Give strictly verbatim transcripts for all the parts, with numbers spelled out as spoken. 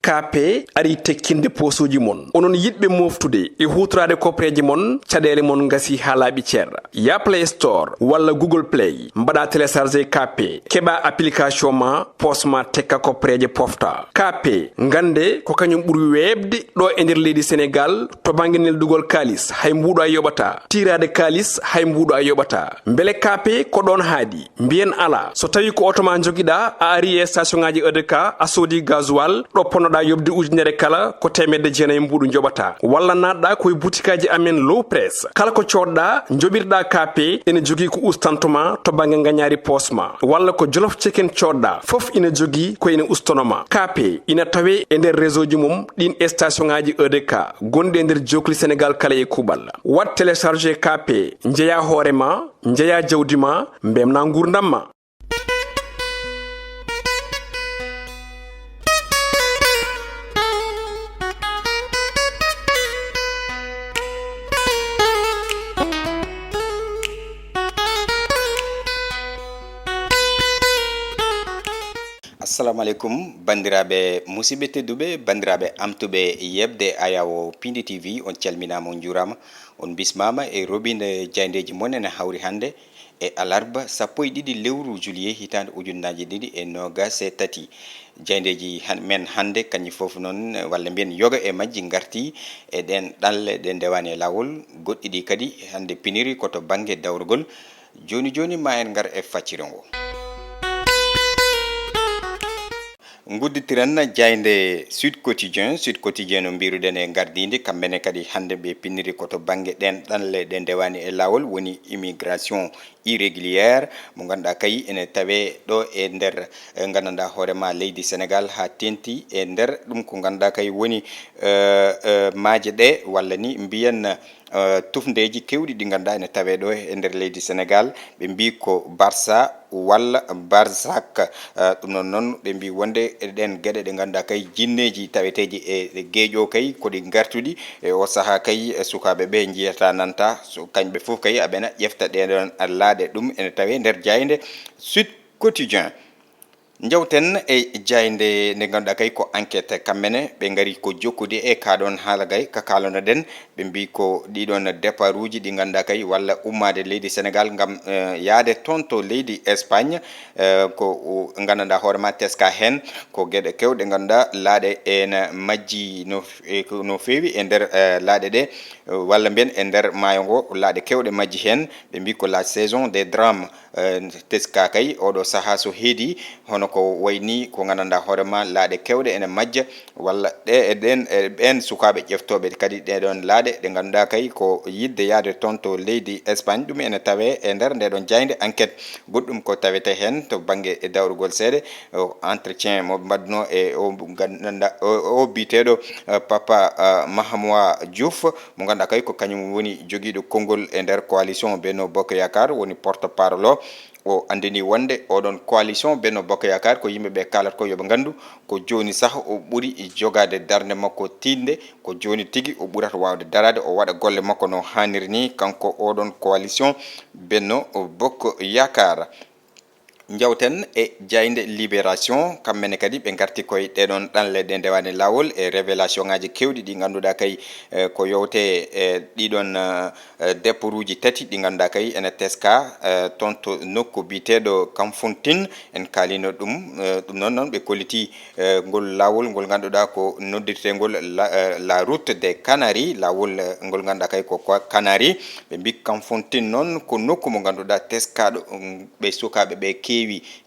K P ari tekkinde poosuuji mon. Onon yiɗɓe mooftude e huutoraade koppereeje mon, caɗeele mon ngasi haa laaɓi cer. Ya Play Store walla Google Play, mbaɗa télécharger K P, keɓa application ma, poos ma tekka koppereeje pofta. K P, ngannde ko kañum ɓuri weeɓde ɗo e nder leydi Senegaal to bannge neldugol kaalis, hay mbuuɗo a yoɓata. Tiiraade kaalis, hay mbuuɗo a yoɓata. Mbele K P ko ɗoon haaɗi? Mbiyen alaa. So tawii ko oto ma njogiɗaa, a ari e station ŋaaji E D K, a soodi gasoil, ɗo ponnoɗaa yoɓde ujunere kala, ko teemedde jeenayi mbuuɗu njoɓataa. Walla naatɗaa ko e butikaaji amen Low Press. Kala ko coodɗaa, njoɓirɗaa K P, ene jogii ko ustanto ma to bannge ngañaari poos ma. Walla ko Jolof Chicken coodɗaa, fof ina jogii ko ina ustono ma. K P ina tawee e nder réseau ji mum ɗiin e station ŋaaji E D K gonɗi e nder jookli Senegaal kala e kuuɓal. Waɗ télécharger K P, njeyaa hoore ma, njeyaa jawdi ma, mbemnaa nguurndam ma. Assalamu aleykum, banndiraaɓe musidɓe tedduɓe, banndiraaɓe amtuɓe yeɓde Ayawo Pindi T V, on calminaama, on njuuraama. On bismaama e roɓinde jaayndeeji mon ene hawri hannde e alarba sappo e ɗiɗi lewru juillet hitaande ujunnaaji ɗiɗi e noogaas e tati. Jaayndeeji han-, men hannde kañum fof noon, walla mbiyen yoga e majji ngarti e ɗeen ɗanle ɗe ndewaani e laawol. Goɗɗi ɗi kadi hannde piniri ko to bannge dawrugol. Jooni jooni ma en ngar e facciro ngo. Ngudditiren jaaynde Sud Quotidien. Sud Quotidien no mbiruɗen e ngardiindi, kamɓe ne kadi hannde ɓe pinniri ko to bannge ɗeen ɗanle ɗe ndewaani e laawol, woni immigration irrégulière, mo ngannduɗaa kay ene tawee ɗo e nder, eh, nganndanɗaa hoore ma leydi Senegaal, haa teeŋti e nder ɗum ko ngannduɗaa kay woni, eh, eh, maaje ɗe, walla ni mbiyen, eh, tufndeeji keewɗi ɗi ngannduɗaa ene tawee ɗo e nder leydi Senegaal. Ɓe mbii ko Barça walla Barzak. Eh, ɗum noon noon, ɓe mbii wonde e ɗeen geɗe ɗe ngannduɗaa kay jinneeji taweteeji e, e geeƴo kay ko ɗi ngartuɗi e o sahaa kay, e sukaaɓe ɓe njiyata nanta, so kañɓe fof kay aɓena ƴefta ɗee ɗoon laaɗe. Ɗum ene tawee nder jaaynde Sud Quotidien. Njawten e jaaynde nde ngannduɗaa kay ko Enquête. Kamɓe ne ɓe ngari ko jokkude e kaa ɗoon haala gay ka kaalanoɗen. Ɓe mbii ko ɗii ɗoon départ uji ɗi ngannduɗaa kay walla ummaade leydi Senegaal ngam, eh, yahde toon to leydi Espagne, eh, ko o nganndanɗaa hoore ma teska heen ko geɗe keewɗe ngannduɗaa laaɗe ene majji no f-, e ko no feewi e nder, eh, laaɗe ɗe, eh, walla mbiyen e nder maayo ngo laaɗe keewɗe majji heen. Ɓe mbii ko la saison des drames. Eh, teska kay, oɗo sahaa so heedi, hono ko wayni ko nganndanɗaa hoore ma, laaɗe keewɗe ene majja, walla ɗe, e ɗen, e ɓeen sukaaɓe ƴeftooɓe kadi ɗee ɗoon laaɗe ɗe ngannduɗaa kay ko yiɗde yahde toon to leydi Espagne, ɗum ene tawee e nder ndee ɗoon jaaynde Enquête. Goɗɗum ko tawetee heen to bannge e dawrugol seeɗa, o entretien mo mbaɗnoo e o nganndanɗaa, o, o biyeteeɗo, eh, Papa, eh, Mahamoua Diouf, mo ngannduɗaa kay ko kañum woni jogiiɗo konngol e nder coalition Benno Bokk Yaakaar, woni porte-parole o. O anndini wonde oɗon coalition Benno Bokk Yaakaar ko yimɓe ɓe kaalata ko yo ɓe nganndu ko jooni sah o ɓuri jogaade darnde makko tiiɗnde, ko jooni tigi o ɓurata waawde daraade, o waɗa golle makko no haaniri ni, kanko oɗon coalition Benno Bokk Yaakaar. Njawten e jaaynde Libération, kamɓe ne kadi ɓe ngarti koye ɗee ɗoon ɗanle ɗe ndewaani laawol e révélation ŋaaji keewɗi ɗi ngannduɗaa kay, eh, ko yowte e ɗii ɗoon, eh, eh, départ uji tati ɗi ngannduɗaa kay ene teska, eh, toon to nokku biyeteeɗo Kafountine. En kaalino ɗum, eh, ɗum noon, noon ɓe kolliti, eh, ngol laawol ngol ngannduɗaa ko noddirtee ngol la, eh, la route des Canaries, laawol, eh, ngol ngannduɗaa kay ko, ko Canaries. Ɓe mbii Kafountine noon ko nokku mo ngannduɗaa teskaaɗo, mm, ɓe sukaaɓe ɓe keewi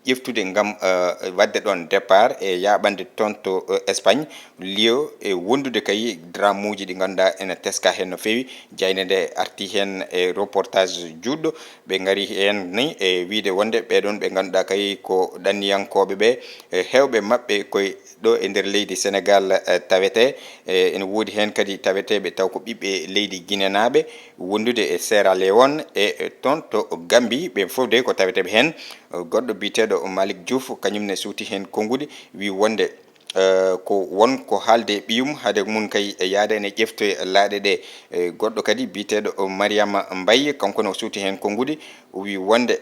ƴeftude ngam, eh, waɗde ɗoon départ e yaaɓande toon to, eh, Espagne, lieu e wondude kay drame uji ɗi ngannduɗaa ene teska heen no feewi. Jaaynde nde arti heen e reportage juutɗo, ɓe ngari heen ni e wiyde wonde ɓee ɗoon ɓe ngannduɗaa kay ko ɗanniyankooɓe ɓe, e heewɓe maɓɓe koye ɗo e nder leydi Senegaal, eh, tawetee. Eh, ene woodi heen kadi taweteeɓe taw ko ɓiɓɓe leydi ginenaaɓe wondude e Sierra Leone e, eh, toon to Gambie, ɓeen fof de ko taweteeɓe heen. Eh, goɗɗo biyeteeɗo Malick Diouf, kañum ne suuti heen konnguɗi, wii wonde, eh, ko won ko haalde e ɓiyum, hade mum kay e yahde ene ƴeftoye laaɗe ɗe. Eh, goɗɗo kadi biyeteeɗo Mariama Mbaye, kanko ne o suuti heen konnguɗi, o wii wonde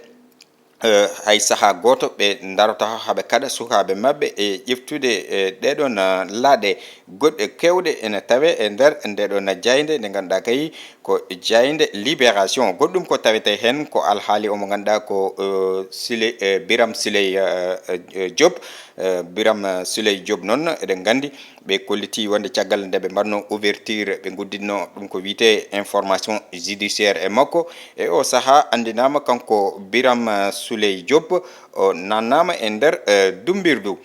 eh, hay sahaa gooto ɓe ndarota haa ɓe kaɗa sukaaɓe maɓɓe e ƴeftude, eh, ɗeeɗoon, eh, laaɗe goɗɗe keewɗe ene tawee e nder ndeeɗoon jaaynde nde ngannduɗaa kay ko jaaynde Libération. Goɗɗum ko tawetee heen ko alhaali o mo ngannduɗaa ko, eh, Sile, eh, Biram Siley, eh, eh, Diop. Eh, Biram, eh, Siley Diop noon, eɗen nganndi ɓe kollitii wonde caggal nde ɓe mbaɗnoo ouverture, ɓe ngudditnoo ɗum ko wiyetee information judiciaire e makko. E o sahaa anndinaama kanko Biram, eh, Souley Diop, o naannaama e nder, eh, dummbirdu.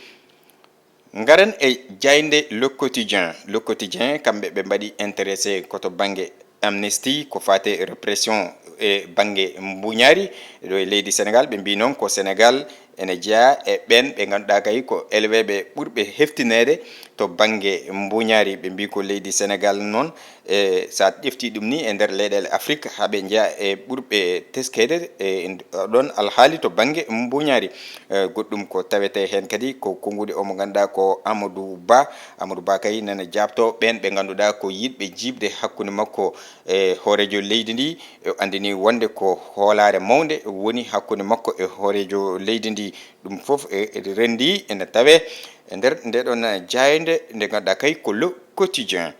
Ngaren e jaaynde Le Quotidien. Le Quotidien, kamɓe ɓe mbaɗi intéressé ko to bannge amnistie, ko faati e répression e bannge mbuuñaari ɗo e leydi Sénégal. Ɓe mbii noon ko Sénégal ene jeyaa e ɓeen ɓe ngannduɗaa kay ko elweeɓe ɓurɓe heftineede to bannge mbuuñaari. Ɓe mbii ko leydi Sénégal noon, e so a ƴeftii ɗum ni e nder leyɗeele Afrik, haa ɓe njeyaa e ɓurɓe teskeede e ɗoon alhaali to bannge mbuuñaari. E, goɗɗum ko tawetee heen kadi ko konnguɗi o mo ngannduɗaa ko Amadou Ba. Amadou Ba kay nana jaabtoo ɓeen ɓe ngannduɗaa ko yiɗɓe jiiɓde hakkunde makko e hooreejo leydi ndi. E, o anndini wonde ko hoolaare mawnde woni hakkunde makko e hooreejo leydi ndi. Ɗum fof, e, e renndii ene tawee e nder ndeeɗoon jaaynde nde ngannduɗaa kay ko Le Quotidien.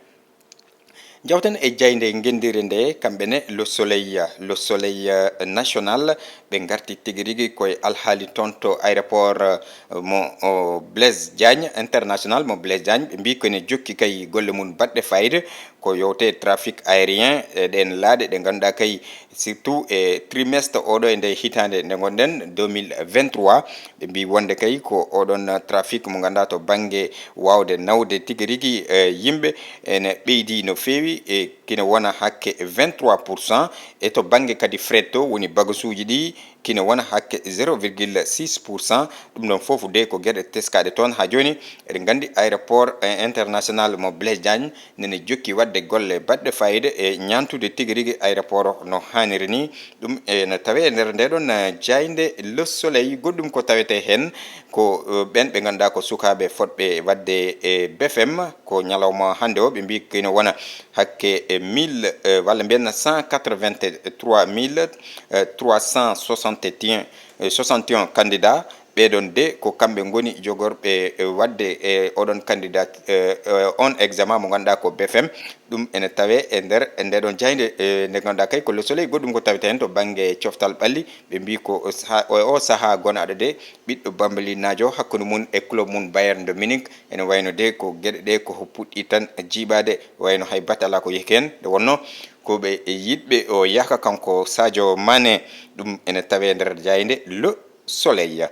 Njawten e jaaynde ngenndire nde, kamɓe ne Le Soleil, Le Soleil, eh, National, ɓe ngarti tigi rigi koye alhaali toon to aéroport, eh, mo, o, Blaise Diagne, international mo Blaise Diagne. Ɓe mbii ko ene jokki kay golle mum baɗɗe fayida ko yowte trafic aérien e ɗeen laaɗe ɗe ngannduɗaa kay, surtout e trimestre oɗo e nde hitaande nde ngonɗen, deux mille vingt-trois. Ɓe mbii wonde kay ko oɗon trafic mo ngannduɗaa to bannge waawde nawde tigi rigi, eh, yimɓe ene ɓeydi no feewi, e kina wona hakke vingt-trois pour cent, e to bannge kadi fret to woni bagasuuji ɗi kina wona hakke zéro virgule six pour cent. Ɗum ɗoon fof de ko geɗe teskaaɗe toon haa jooni. Eɗen nganndi aéroport, eh, international mo Blaise Diagne nene jokki waɗde golle baɗɗe fayida e ñaantude tigi rigi aéroport no haaniri ni. Ɗum ene tawee e nder ndeeɗoon, eh, jaaynde Le Soleil. Goɗɗum ko tawetee heen ko, eh, ɓeen ɓe ngannduɗaa ko sukaaɓe fotɓe waɗde e B F M, ko ñalawma hannde o ɓe mbii kino wona hakke e mille, eh, walla mbiyen cent quatre-vingt-trois mille, eh, trois cent soixante et un, eh, soixante et un candidats. Ɓeeɗoon de ko kamɓe ngoni jogorɓe, eh, waɗde e oɗon candidat, eh, eh, on examen mo ngannduɗaa ko B F M. Ɗum ene tawee e nder e ndeeɗoon jaaynde, eh, nde ngannduɗaa kay ko Le Soleil. Goɗɗum ko tawetee heen to bannge coftal ɓalli, ɓe mbii ko o saha-, o, o sahaa gonaaɗo de ɓiɗɗo bambalinaajo hakkunde mum e club mum Bayern de Munich. Ene wayno de ko geɗe ɗe ko puɗɗii tan jiiɓaade, wayno hay batte alaa ko yehki heen. Nde wonnoo ko ɓe yiɗɓe o yahka kanko Sadio Mané, ɗum ene tawee nder jaaynde Le Soleil.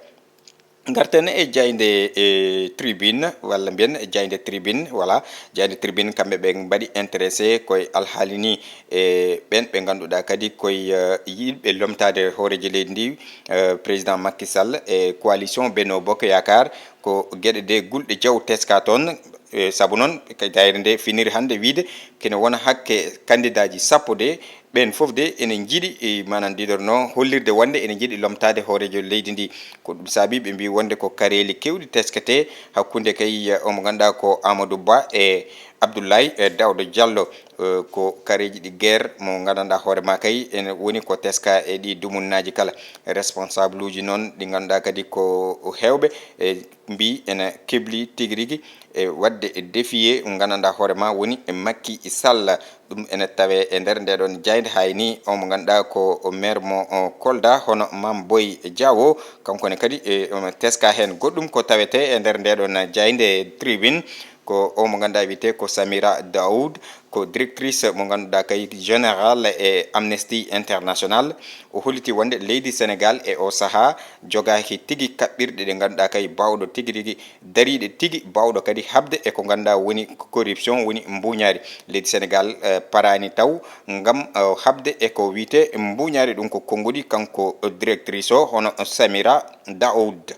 Ngarten e jaaynde, e, Tribune, walla mbiyen e jaaynde Tribune, voilà, jaaynde Tribune kamɓe ɓe mbaɗi intéressé koye alhaali ni, e, ɓeen ɓe ngannduɗaa kadi koye, eh, yiɗɓe lomtaade hooreejo leydi ndi, eh, président Macky Sall e coalition Benno Bokk Yaakaar, ko geɗe de gulɗe jaw teska toon, e, sabu noon, kay daayira nde finiri hannde wiyde kene wona hakke kandidaaji sappo de, ɓeen fof de ene njiɗi, e, maanaam ndiɗorno hollirde wonde ene njiɗi lomtaade hooreejo leydi ndi. Ko ɗum saabi ɓe mbii wonde ko kareeli keewɗi teskete hakkunde kay, eh, omo ngannduɗaa ko Amadou Ba e Abdoulaye, eh, Daouda Diallo. Eh, ko kareeji ɗi guerre mo nganndanɗaa hoore ma kay ene woni ko teska e ɗi dumunnaaji kala. Responsable uji noon ɗi ngannduɗaa kadi ko heewɓe, e, mbii ene kebli tigi rigi e waɗde e défier nganndanɗaa hoore ma woni e Macky Sall. Ɗum ene tawee e nder ndeeɗoon jaaynde, hay ni o mo ngannduɗaa ko o maire mo, o, Kolda, hono Mame Boye Diao, kanko ne kadi, e, omo teska heen. Goɗɗum ko tawetee e nder ndeeɗoon jaaynde Tribune, ko o mo ngannduɗaa wiyetee ko Samira Daoud, ko directrice mo ngannduɗaa kay générale e Amnesty International. O holliti wonde leydi Sénégal e o sahaa jogaaki tigi kaɓɓirɗe ɗe ngannduɗaa kay baawɗo tigi rigi dariiɗe tigi baawɗo kadi haɓde e ko ngannduɗaa woni corruption, woni mbuuñaari. Leydi Sénégal, eh, paraani taw ngam, eh, haɓde e ko wiyetee mbuuñaari, ɗum ko konnguɗi kanko directrice o, hono Samira Daoud.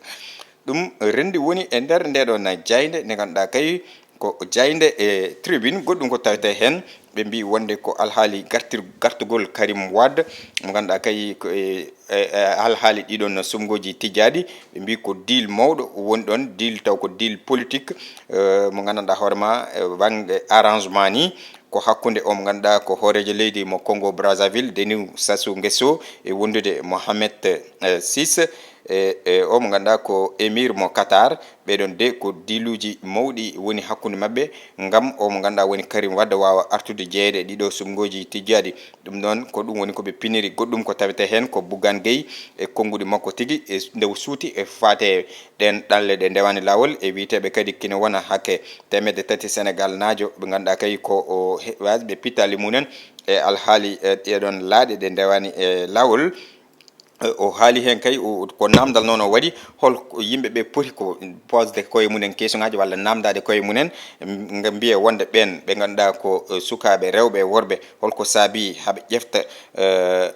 Ɗum renndi woni e nder ndeeɗoon jaaynde nde ngannduɗaa kay ko jaaynde e Tribune. Goɗɗum ko tawetee heen, ɓe mbii wonde ko alhaali gartir-, gartugol Karim Wade, mo ngannduɗaa kay ko e, e, e alhaali ɗiɗon suɓngooji tijjaaɗi. Ɓe mbii ko deal mawɗo woni ɗoon, deal taw ko deal politique, eh, mo nganndanɗaa hoore ma, eh, wannde arrangement ni. ko hakkunde o mo ngannduɗaa ko hooreejo leydi mo Congo Brazzaville, Denis Sassou Nguesso, e wondude Mohamed, eh, six, e, e o mo ngannduɗaa ko émir mo Qatar. Ɓeɗon de ko diiluuji mawɗi woni hakkunde maɓɓe, ngam o mo ngannduɗaa woni Karim Wade waawa artude jeyeede e ɗiɗo suɓngooji tijjaaɗi. Ɗum noon, ko ɗum woni ko ɓe piniri. Goɗɗum ko tawetee heen ko Bougane Gueye e konnguɗi makko tigi, e nde o suuti e faate ɗeen ɗanle ɗe ndewaani laawol, e wiyeteeɓe kadi kina wona hakke teemedde tati Senegal naajo, ɓe ngannduɗaa kay ko o he-, waasɓe pittaali mumen e alhaali, e ɗeeɗoon laaɗe ɗe ndewaani e laawol. E, o haali heen kay, o, ko naamndal noon o waɗi, hol ko yimɓe ɓe poti, ko posde koye mumen keesuŋaaji walla naamndaade koye mumen, m-, nga mbiye wonde ɓeen ɓe ngannduɗaa ko, e, sukaaɓe rewɓe e worɓe, holko saabii haɓe ƴefta, e,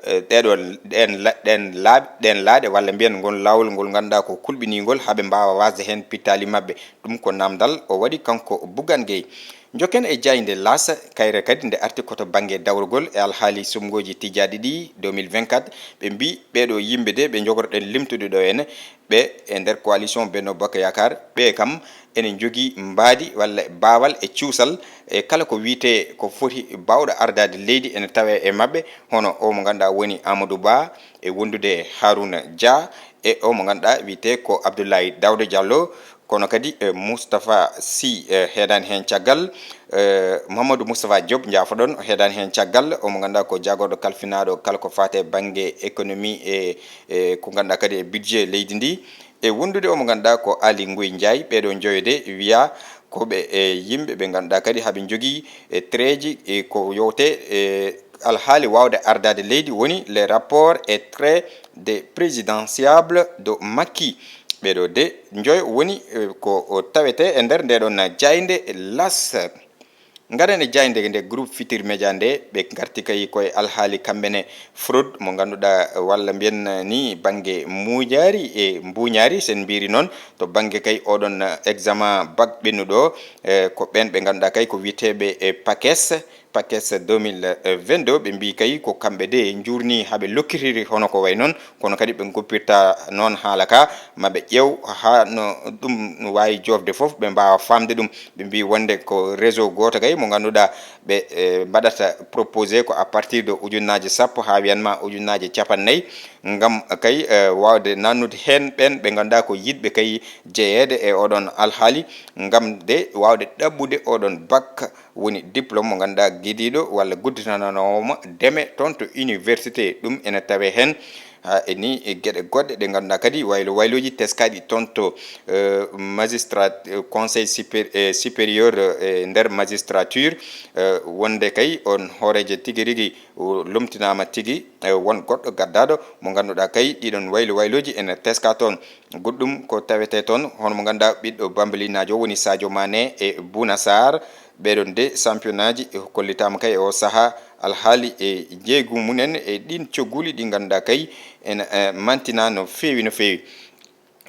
e, ɗeeɗo ɗeen la-, ɗeen laaɓ-, ɗeen laaɗe walla mbiyen ngol laawol ngol ngannduɗaa ko kulɓiniingol, haɓe mbaawa waasde heen pittaali maɓɓe. Ɗum ko naamndal o waɗi kanko Bougane Gueye. Njokken e jaaynde L'As, kayre kadi nde arti ko to bannge dawrugol e alhaali suɓngooji tijjaaɗi ɗi deux mille vingt-quatre, ɓe mbii ɓeeɗo yimɓe de ɓe njogorɗen limtude ɗo henne, ɓe e nder coalition Benno Bokk Yaakaar, ɓe kam ene njogii mbaadi walla baawal e cuusal e kala ko wiyetee ko foti baawɗo ardaade leydi ene tawee e maɓɓe, hono o mo ngannduɗaa woni Amadou Ba, e wondude Harouna Dia, e o mo ngannduɗaa wiyetee ko Abdoulaye Daouda Diallo, kono kadi, e, Moustapha Sy, e, heedaani heen caggal, e, Mouhamadou Moustapha Diop, njaafoɗon, o heedaani heen caggal, o mo ngannduɗaa ko jaagorɗo kalfinaaɗo kala ko faati e bannge économie e, e ko ngannduɗaa kadi e budget leydi ndi, e wondude o mo ngannduɗaa ko Aly Ngouille Ndiaye. Ɓeeɗo njoyo de wiyaa ko ɓe, e, yimɓe ɓe ngannduɗaa kadi haɓe njogii, e, trait ji, e, ko yowtee, e, alhaali waawde ardaade leydi woni les rapports et traits des présidentiables de Macky. Ɓeeɗo de njoyo woni, e, ko o tawetee e nder ndeeɗoon jaaynde L'As. Ngaɗen e jaaynde nde Groupe Futurs Médias nde, ɓe ngarti kay koye alhaali kamɓe ne fraude mo ngannduɗaa, walla mbiyen ni bannge muuñaari e mbuuñaari, sen mbiiri noon, to bannge kay oɗon examen bac ɓennuɗo, e, ko ɓeen ɓe ngannduɗaa kay ko wiyeteeɓe e PACES, PACES deux mille vingt-deux, ɓe mbii kay ko kamɓe de njuurnii haa ɓe lokkitiri hono ko wayi noon, kono kadi ɓe ngoppirta noon haala ka, ma ɓe ƴeew haa no ɗum no waawi joofde fof, ɓe mbaawa faamde ɗum. Ɓe mbii wonde ko réseau gooto kay mo ngannduɗaa ɓe, e, mbaɗata proposé ko à partir de ujunnaaje sappo haa wiyan ma ujunnaaje capannayyi, ngam kay, e, waawde nannude heen ɓeen ɓe ngannduɗaa ko yiɗɓe kay jeyeede e oɗon alhaali, ngam de waawde ɗaɓɓude oɗon bac, woni diplôme mo ngannduɗaa gidiiɗo walla gudditananoowo mo deme toon to université. Ɗum ene tawee heen, haa e ni e geɗe goɗɗe ɗe ngannduɗaa kadi waylo waylooji teskaaɗi toon to, eh, magistrat, eh, conseil supé-, eh, supérieur, eh, e nder magistrature, eh, wonde kay on hooreejo tigi rigi o lomtinaama tigi, eh, won goɗɗo gaddaaɗo mo ngannduɗaa kay ɗiɗon waylo waylooji ene teskaa toon. Goɗɗum ko tawetee toon, hono mo ngannduɗaa ɓiɗɗo Bambalinaajo woni Sadio Mané e Bouna Sarr. Ɓeeɗon de championnat ji kollitaama kay e o sahaa alhaali e njeeygu mumen e ɗiin cogguuli ɗi ngannduɗaa kay ene, eh, mantinaa no feewi, no feewi.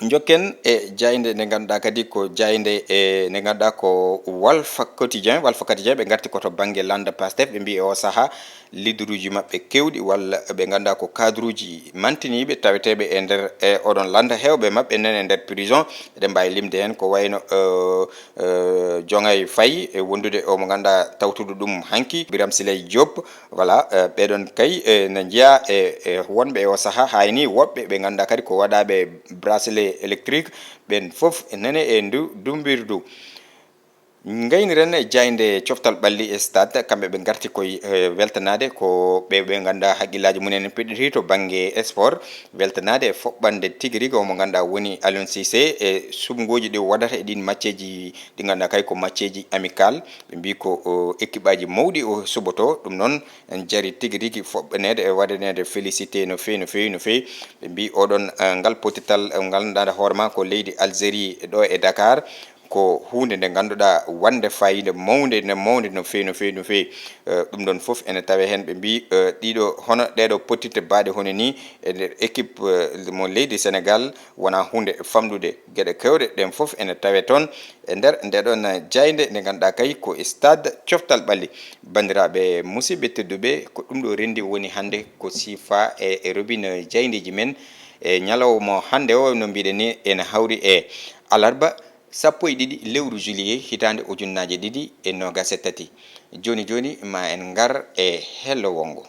Njokken e jaaynde nde ngannduɗaa kadi ko jaaynde, e nde ngannduɗaa ko Walf Quotidien. Walf Quotidien ɓe ngarti ko to bannge lannda Pastef, ɓe mbii e o sahaa leaderuuji maɓɓe keewɗi walla ɓe ngannduɗaa ko cadruuji mantiniiɓe taweteeɓe e nder e oɗon lannda, heewɓe maɓɓe nene e nder prison. Eɗen mbaawi limde heen ko wayno, eh, eh, Joŋay Fay e wondude o mo ngannduɗaa tawtuɗo ɗum hanki, Birame Siley Diop. Voilà, eh, ɓeeɗon kay, eh, ne njeyaa e, e wonɓe e o sahaa, haa e nii woɓɓe ɓe ngannduɗaa kadi ko waɗaaɓe bracelet électrique, ɓeen fof nene e ndu dummbirdu. Ngayniren e jaaynde coftal ɓalli e stade, kamɓe ɓe ngarti koye, eh, weltanaade ko ɓe, ɓe ngannduɗaa hakkillaaji mumen peɗɗiti to bannge sport, weltanaade e foɓɓande tigi rigi o mo ngannduɗaa woni Aliou Cissé e suɓngooji ɗi o waɗata e ɗiin matcheeji ɗi ngannduɗaa kay ko matcheeji amical. Ɓe mbii ko, o, équipeaaji mawɗi o suɓotoo, ɗum noon en jari tigi rigi foɓɓaneede e waɗaneede félicité no feewi, no feewi, no feewi. Ɓe mbii oɗon, eh, ngal pottital, eh, ngal ngannduɗaa hoore maa ko leydi Algérie ɗo e Dakar. Ko huunde nde ngannduɗaa wonde faayiida mawnde, nde mawnde no feewi, no feewi, no feewi. Eh, ɗum ɗoon fof ene tawee heen, ɓe mbii, eh, ɗiɗo hono ɗeeɗo pottitte baaɗe hono nii e nder équipe, eh, mo leydi Sénégal wonaa huunde famɗude. Geɗe keewɗe ɗeen fof ene tawee toon e nder ndeeɗoon jaaynde nde ngannduɗaa kay ko stade coftal ɓalli. Banndiraaɓe musidɓe tedduɓe, ko ɗum ɗo renndi woni hannde ko siifa e, e robinet jaayndeeji men e ñalawma hannde o, no mbiɗen ni ene hawri e alarba, Sappo e ɗiɗi lewru juillet hitaande ujunnaaje ɗiɗi e noogaas e tati. Jooni jooni, ma en ngar e hello wonngo.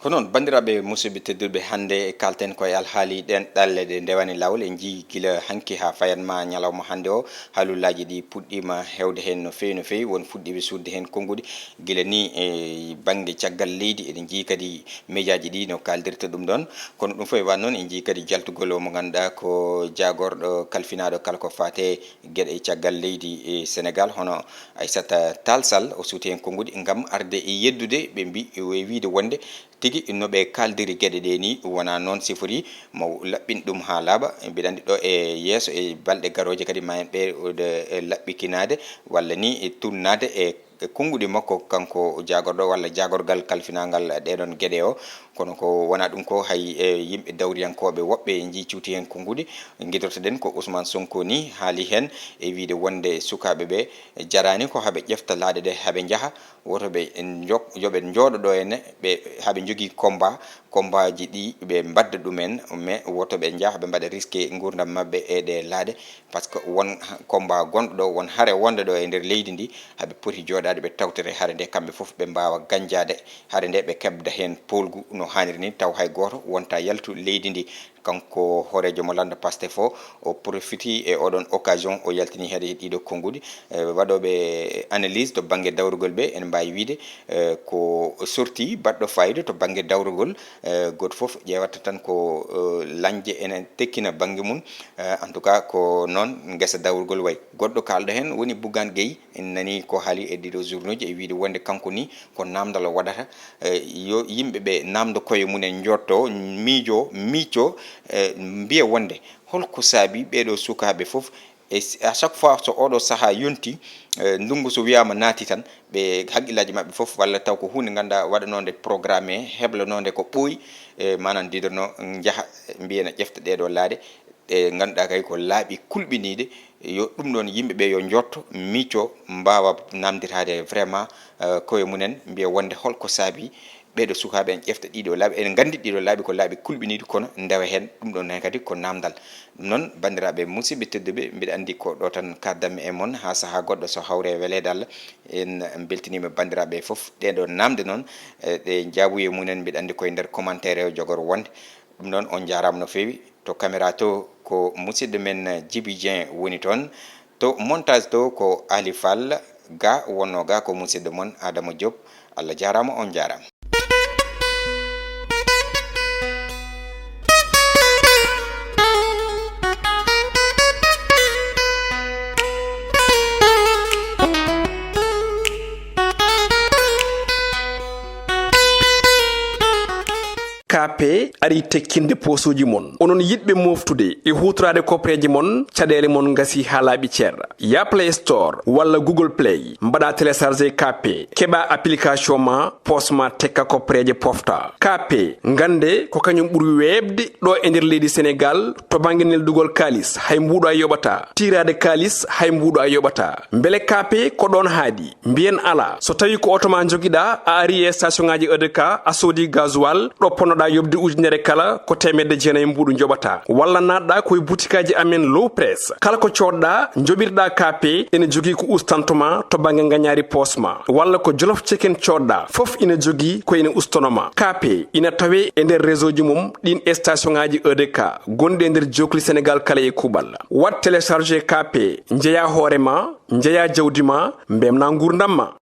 Ko noon, banndiraaɓe musidɓe tedduɓe, hannde kaalten ko e alhaali ɗeen ɗalle ɗe ndewani laawol. En njiyii gila hanki haa fayat ma ñalawma hannde o, haalullaaji ɗi puɗɗiima heewde heen no feewi, no feewi. Won fuɗɗiiɓe suuɗde heen konnguɗi gila ni e bannge caggal leydi. Eɗen njiyii kadi mejaaji ɗi no kaaldirta ɗum ɗoon. Kono ɗum fof e waɗ noon, en njiyii kadi jaltugol o mo ngannduɗaa ko jaagorɗo kalfinaaɗo kala ko faate geɗe caggal leydi e Senegaal, hono Aissata Tall Sall. O suuti heen konnguɗi ngam arde e yeddude, ɓe mbi-, e wiyde wonde tigi no ɓe kaaldiri geɗe ɗe ni wonaa noon sifori. Mo laɓɓin ɗum haa laaɓa. Mbiɗa anndi ɗo e yeeso e balɗe garooje kadi ma en ɓe, e laɓɓikinaade walla ni e tunnaade e e konnguɗi makko, kanko jaagorɗo walla jaagorgal kalfinaangal ɗeɗon geɗe o. Kono ko wonaa ɗum ko, hay e yimɓe dawriyankooɓe woɓɓe njii cuuti heen konnguɗi. Ngidortoɗen ko Ousmane Sonko ni haali heen e wiyde wonde sukaaɓe ɓe jaraani ko haɓe ƴefta laaɗe ɗe, haɓe njaha, woto ɓe njo-, yo ɓe njooɗo ɗo henne, ɓe, haɓe njogii combat, combat ji ɗi ɓe mbadda ɗumen, mais woto ɓe njaha ɓe mbaɗa risqué nguurndam maɓɓe e ɗe laaɗe. Par ce que won combat gonɗo ɗo, won hare wonde ɗo e nder leydi ndi, haɓe poti jooɗaade ɓe tawtore hare nde, kamɓe fof ɓe mbaawa gañjaade hare nde, ɓe keɓda heen poolgu no haaniri ni, taw hay gooto wonta yaltu leydi ndi. Kanko hooreejo mo lannda Pastef o, o profiti e oɗon occasion, o yaltini heede ɗiɗo konnguɗi. E, waɗooɓe analyse to bannge dawrugol ɓe, ene mbaawi wiyde, e, ko sorti baɗɗo faayiida to bannge dawrugol. E, gooto fof ƴeewata tan ko, e, lañde ene tekkina bannge mum. E, en tout cas, ko noon ngesa dawrugol wayi. Goɗɗo kaalɗo heen woni Bougane Gueye. En nanii ko haali e ɗiɗo journée ji e wiyde wonde kanko ni ko naamndal o waɗata. E, yo yimɓe ɓe naamndo koye mumen, njotto, miijo, miicco, e, mbiya wonde holko saabi ɓeeɗo sukaaɓe fof. E s-, à chaque fois so oɗo sahaa yonti, e, ndunngu so wiyaama naati tan, ɓe hakkillaaji maɓɓe fof, walla taw ko huunde ngannduɗaa waɗanoonde programme, heblanoonde ko ɓooyi, e, maanaam diidono njaha, mbiyen a ƴefta ɗeeɗo laaɗe, ɗe ngannduɗaa kay ko laaɓi kulɓiniiɗe. Yo ɗum ɗoon yimɓe ɓe yo njotto, miicco, mbaawa naamnditaade vraiment, e, koye mumen, mbiya wonde holko saabi ɓeeɗo sukaaɓe en ƴefta ɗiɗo laaɓi. En nganndi ɗiɗo laaɓi ko laaɓi kulɓiniiɗi, kono ndewa heen ɗum ɗoon heen kadi ko naamndal. Ɗum noon, banndiraaɓe musidɓe tedduɓe, mbiɗa anndi ko ɗo tan kaaddanmi e mon haa sahaa goɗɗo so hawre e weleede Allah. En mbeltiniima banndiraaɓe fof. Ɗee ɗoo naamnde noon, e, ɗe njaabuye mumen, mbiɗa anndi koye nder commentaire o jogoro wonde. Ɗum noon, on njaaraama no feewi. To caméra to ko musidɗo men Djiby Dieng woni toon. To montage to ko Ali Fall. Ga wonno ga ko musidɗo mon Adama Diop. Allah jaaraama, on njaaraama. K P ari tekkinde posuuji mon. Onon yiɗɓe moftude e huutoraade kopreeje mon, caɗeele mon ngasi haa laaɓi cer. Ya Play Store walla Google Play, mbaɗa télécharger K P, keɓa application ma, poos ma tekka kopreeje pofta. K P, ngannde ko kañum ɓuri weeɓde ɗo e nder leydi Senegaal to bannge neldugol kaalis, hay mbuuɗo a yoɓata. Tiiraade kaalis, hay mbuuɗo a yoɓata. Mbele K P ko ɗoon haaɗi? Mbiyen alaa. So tawii ko oto ma njogiɗaa, a ari e station ŋaaji E D K, a soodi gasoil, ɗo ponnoɗaa yoɓde ujunere kala, ko teemedde jeenayi mbuuɗu njoɓataa. Walla naatɗaa ko e butikaaji amen Low Press. Kala ko coodɗaa, njoɓirɗaa K P, ene jogii ko ustanto ma to bannge ngañaari poos ma. Walla ko Jolof Chicken coodɗaa, fof ina jogii ko ene ustono ma. K P ina tawee e nder réseau ji mum ɗiin e station ŋaaji E D K gonɗi e nder jookli Senegaal kala e kuuɓal. Waɗ télécharger K P, njeyaa hoore ma, njeyaa jawdi ma, mbeltinaa nguurndam ma.